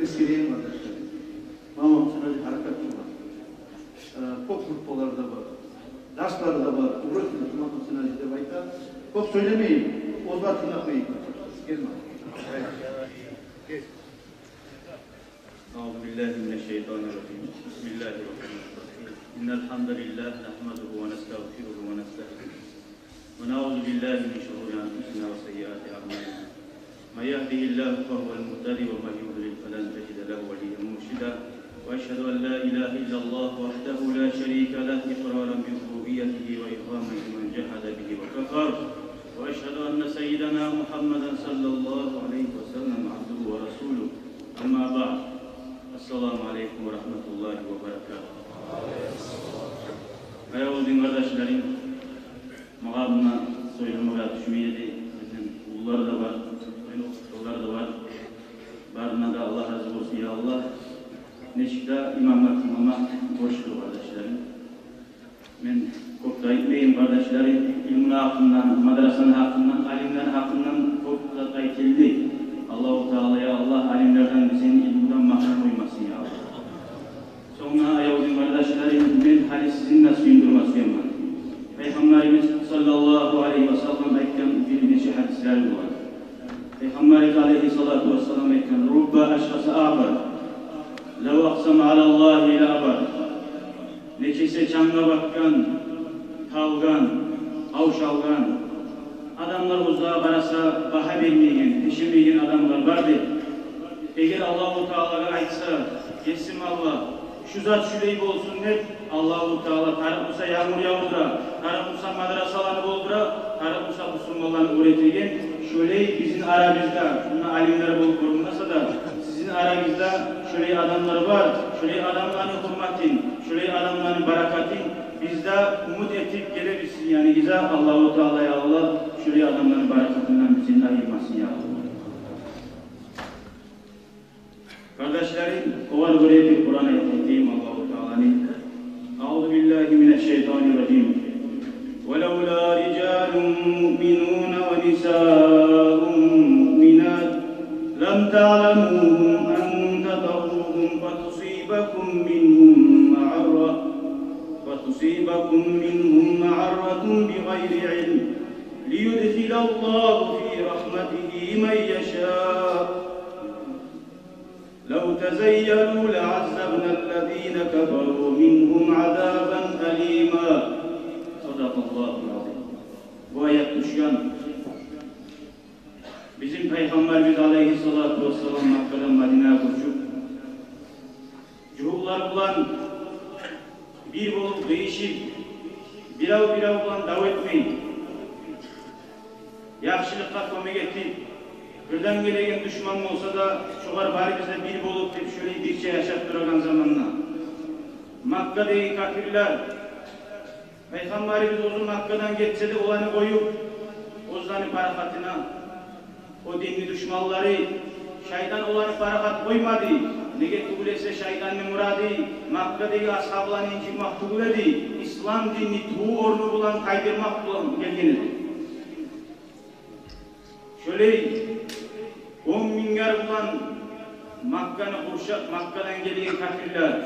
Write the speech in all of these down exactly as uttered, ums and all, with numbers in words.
Эсгерейим, къардашлар. Магьаммат Гьусейн-гьажи гьаракатчы бар. Э, кёп группалар да бар. Дарслар да бар. Угъру этип Магьаммат Гьусейн-гьажи деп айта. Кёп сёйлемейим. Оьзлер тынглап къоюп. Гелме. أعوذ بالله من الشيطان الرجيم. بسم الله الرحمن الرحيم. إن الحمد لله نحمده ونستغفره ونستهديه. ونعوذ بالله من شرور أنفسنا وسيئات أعمالنا. من يهده الله فهو المهتدي ومن يضلل فلن تجد له وليا مرشدا. وأشهد أن لا إله إلا الله وحده لا شريك له إقرارا بربوبيته وإرغاما لمن جحد به وكفر. وأشهد أن سيدنا محمدا صلى الله عليه وسلم عبده ورسوله. أما بعد. السلام عليكم ورحمة الله وبركاته. Аявлу дин къардашларым, магъа муна сёйлемеге тюшмей эди. Бизин уллулар да бар, мен охутгъанлар да бар. Барына да Аллагь рази болсун, я Аллагь. Нечик де имамлар тынглама борчлу, къардашларым. Мен кёп де айтмайым, къардашларым, илмуну гьакъындан, мадрасаны гьакъындан, алимлени гьакъындан кёп зат айтылды. Аллагьу Таала, я Аллагь, алимлерден бизин илмудан магьрум къоймасын, я Аллагь. Сонг да, аявлу дин къардашларым, мен гьали сизин де сююндюрме сюемен. Пайхаммарыбыз саллаллагьу алайгьи ва саллам айтгъан бир нече гьадислер бар. Пайхаммарыбыз алайгьиссалату вассалам айтгъан: رب أشعث أغبر لو أقسم على الله لأبر. Нечесе чангъа батгъан, талгъан, къавшалгъан, адамлар оьзлеге къараса багьа бермейген, тешемейген адамлар бар деп. Эгер Аллагьу Таалагъа айтса: «Есим Аллагь, шу зат шулай болсун», — деп, Аллагьу Таала тарыкъ буса янгур явдура, тарыкъ буса мадрасаланы болдура, тарыкъ буса бусурманланы оьр этеген. Шолай бизин арабызда, муна алимлер болуп гёрюнмесе де, сизин арагъызда шолай адамлар бар. Шолай адамланы гьюрметин, шолай адамланы баракатын биз де умут этип гелебиз сизин янынызгъа. Аллагьу Таала, я Аллагь, шолай адамланы баракатындан бизин айырмасын, я Аллагь. Къардашларым, огъар гёре бир Къуран аят айтайым Аллагьу Тааланы. أعوذ بالله من الشيطان الرجيم. ولولا رجال مؤمنون ونساء مؤمنات لم تعلموهم أن تطؤوهم فتصيبكم منهم معرة، فتصيبكم منهم معرة بغير علم، ليدخل الله في رحمته من يشاء، لو تزيلوا لعذبنا الذين كفروا منهم عذابا أليما. صدق الله العظيم. Бу аят тюшген бизин Пайхаммарыбыз алайгьиссалату вассалам Маккадан Мадинагъа гёчюп, жугьутлар булан бир болуп къыйышып, бирев-бирев булан дав этмей, яхшылыкъгъа кёмек этип, бирден гелеген душман болса да, шогъар барыбыз да бир болуп деп, шолай бирче яшап турагъан заманда, Маккадагъы капирлер Пайхаммарыбыз оьзю Маккадан гетсе де, оланы къоюп, оьзлени парахатына, о динни душманлары, шайтан оланы парахат къоймады. Неге тюгюл эсе, шайтанны мурады Маккадагъы асгьабаланы инжитмек тюгюл эди, ислам динни туву орну булан тайдырмакъ булан гелген эди. Шолай он минглер булан Макканы къуршап, Маккадан гелген капирлер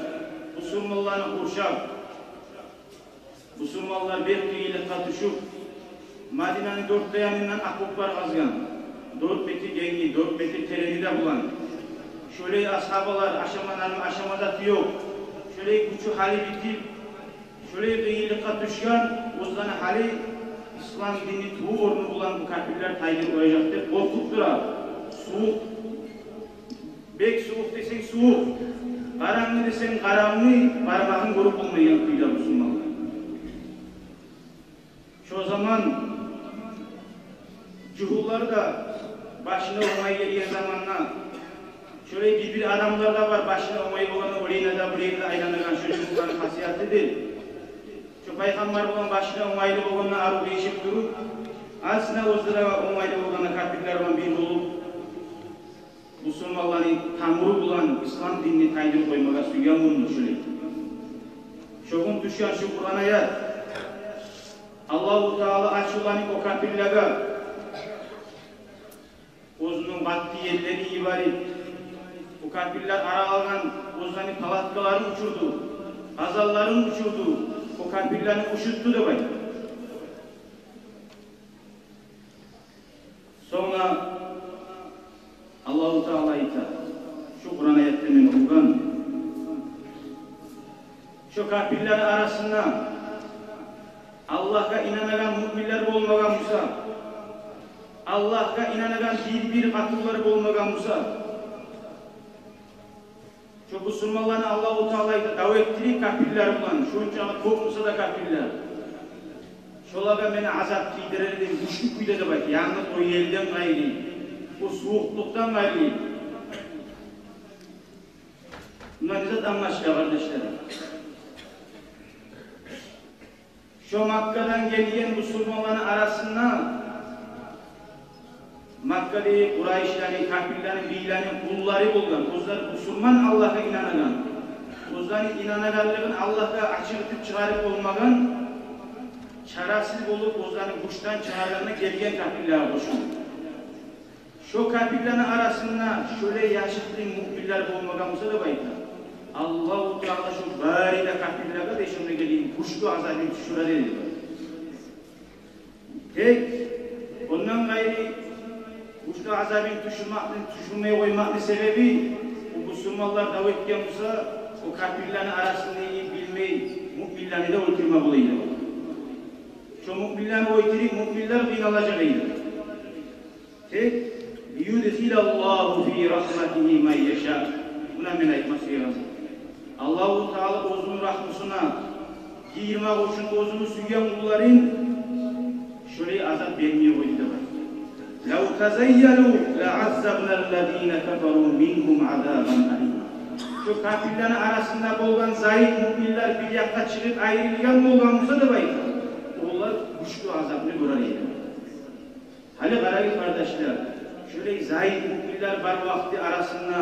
бусурманланы къуршап, бусурманлар бек къыйынлыкъгъа тюшюп, Мадинаны дёрт де янындан окоплар къазгъан. Дёрт бети генги, дёрт бети терени де булан. Шолай асгьабалар ашама нан, ашама зат ёкъ. Шолай гючю-гьалы битип, шолай къыйынлыкъгъа тюшген, оьзлени гьали ислам динни туву орну булан бу капирлер тайдырып къояжакъ деп къоркъуп тура. Сувукъ. Бек сувукъ десенг сувукъ, къарангы десенг къарангы, бармагъын гёрюп болмайгъан кюйде бусурманлар. Шо заман жугьутлар да башына онгай гелген заманда, шолай бир-бир адамлар да бар, башына онгай болгъанда олайына да, булайына да айланагъан, шо жугьутланы хасиятыдыр. Шо Пайхаммар булан башына онгайлы болгъанда арив къыйышып туруп, астына оьзлеге онгайлы болгъанда капирлер булан бир болуп, бусурманланы тамуру булан ислам динни тайдырып къоймагъа сюйген болур шолай. Шо гюн тюшген шу Къуран аят, Аллагьу Таала ачувланып о капирлеге оьзюню къатты еллерин йиберип, о Капирлер ара алгъан оьзлени палаткаларын учурду, къазанларын учурду, о капирлени ушутду деп айта. Сонг Аллагьу Таала айта, шу Къуран аятда мен охугъан, шо капирлени арасында Аллагьгъа инанагъан муъминлер болмагъан буса, Аллагьгъа инанагъан бир-бир къатынлар болмагъан буса, шо бусурманланы Аллагьу Таала айта, дав этдирип капирлер булан, шончакъы кёп буса да капирлер, шолагъа мен азап тийдирер эдим гючлю кюйде деп айта. Янгыз о елден къайры, о сувукълукъдан къайры. Мундан не зат англашыла, къардашлар? Шо Маккадан гелген бусурманланы арасында Маккадагъы Къурайшланы, капирлени, бийлени къуллары болгъан, оьзлер бусурман, Аллагьгъа инанагъан, оьзлени инанагъанлыгъын Аллагьгъа ачыкъ этип чыгъарып болмагъан, чарасыз болуп, оьзлени гючден чыгъаргъанына гелген капирлеге къошулуп. Шо капирлени арасында шолай яшыртгъын муъминлер болмагъан буса деп айта, Аллагьу Таала шо бары да капирлеге де шонда гелген гючлю азабын тюшюрер эди. Тек ондан къайры гючлю азабын тюшюрмекни, тюшюрмей къоймакъны себеби, о бусурманлар дав этген буса, о капирлени арасында билмей муъминлени де оьлтюрме бола эди. Шо муъминлени оьлтюрюп, муъминлер къыйналажакъ эди. Тек «Лиюдхилаллагьу фи рахматигьи ман яша». Муна мен айтма сюемен. Аллагьу Таала оьзюню рахмусуна гийирмек учун оьзюню сюйген къулларын шолай азап бермей къойду деп айта. «Лав тазайялу лааззабналлазина кафару мингьум азабан алима». Шо капирлени арасында болгъан заиф муъминлер бир якъгъа чыгъып айрылгъан болгъан буса деп айта, олар гючлю азапны гёрер эди. Гьали къарагъыз, къардашлар, шолай заиф муъминлер бар вакъти арасында,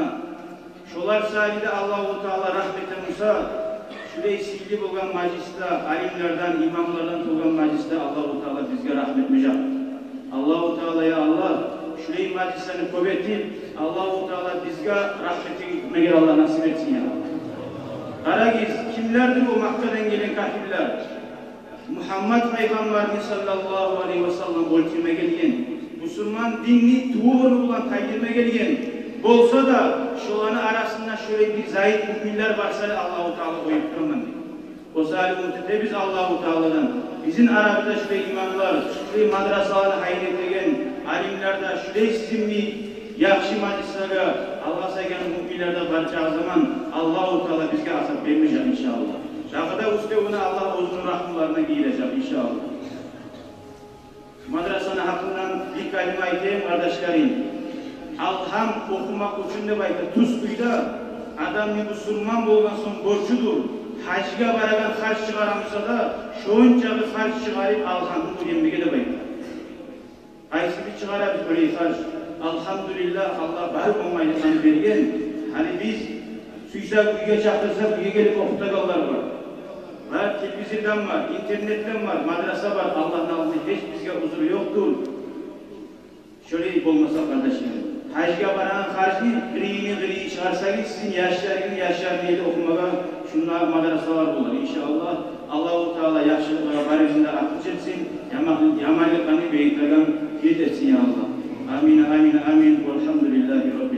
шолар саялы да Аллагьу Таала рагьму этген буса, шолай сыйлы болгъан мажлисде, алимлерден, имамлардан толгъан мажлисде Аллагьу Таала бизге рагьму этмежек. Аллагьу Таала, я Аллагь, шолай мажлислени кёп этип, Аллагьу Таала бизге рагьму этмеге Аллагь насип этсин, я Аллагь. Къарагъыз, кимлердир о Маккадан гелген капирлер? Мугьаммат пайхаммарны, саллаллагьу алайгьи ва саллам, оьлтюрме гелген, бусурман динни тувру булан тайдырма гелген болса да, шоланы арасында шолай бир заиф муъминлер барса, Аллагьу Таала къоюп турман дей. О саялы умут этебиз Аллагьу Тааладан, бизин арабызда шолай имамлар, шолай мадрасаланы гьайын этеген алимлер де шолай сизин йимик яхшы мажлислеге алгъасап гелген муъминлер де барча заман Аллагьу Таала бизге азап бермежек, иншааллагь. Дагъы да уьстевюне Аллагь оьзюню рагьмуларына гийирежек, иншааллагь. Мадрасаны гьакъындан бир калима айтайым, къардашларым. Алгьам охумакъ учун деп айта, тюз кюйде адамны бусурман болгъан сонг борчудур. Гьажгъа барагъан харж чыгъара буса да, шончакъы харж чыгъарып алгьамны уьйренмеге деп айта. Къайсы биз чыгъарабыз олай харж? Алгьамдулиллагь, Аллагь бар онгайлыкъланы берген. Гьали биз сюйсек, уьйге чакъырсакъ, уьйге гелип охутагъанлар бар. Бар, телевизордан бар, интернетден бар, мадраса бар. Аллагьны алдында гьеч бизге узру ёкъдур. Шолай болмаса, къардашлар, гьажгъа барагъан харжны къырыйын-къырыйын чыгъарсагъыз, сизин яшларыгъызны яшларыны охумагъа шунда мадрасалар болар, иншааллагь. Аллагьу Таала яхшылыкълагъа барыгъызны да артгъыч этсин, яман-, яманлыкъланы бегитеген ет этсин, я Аллагь. Амин, амин, амин. Валгьамдулиллагьи раббил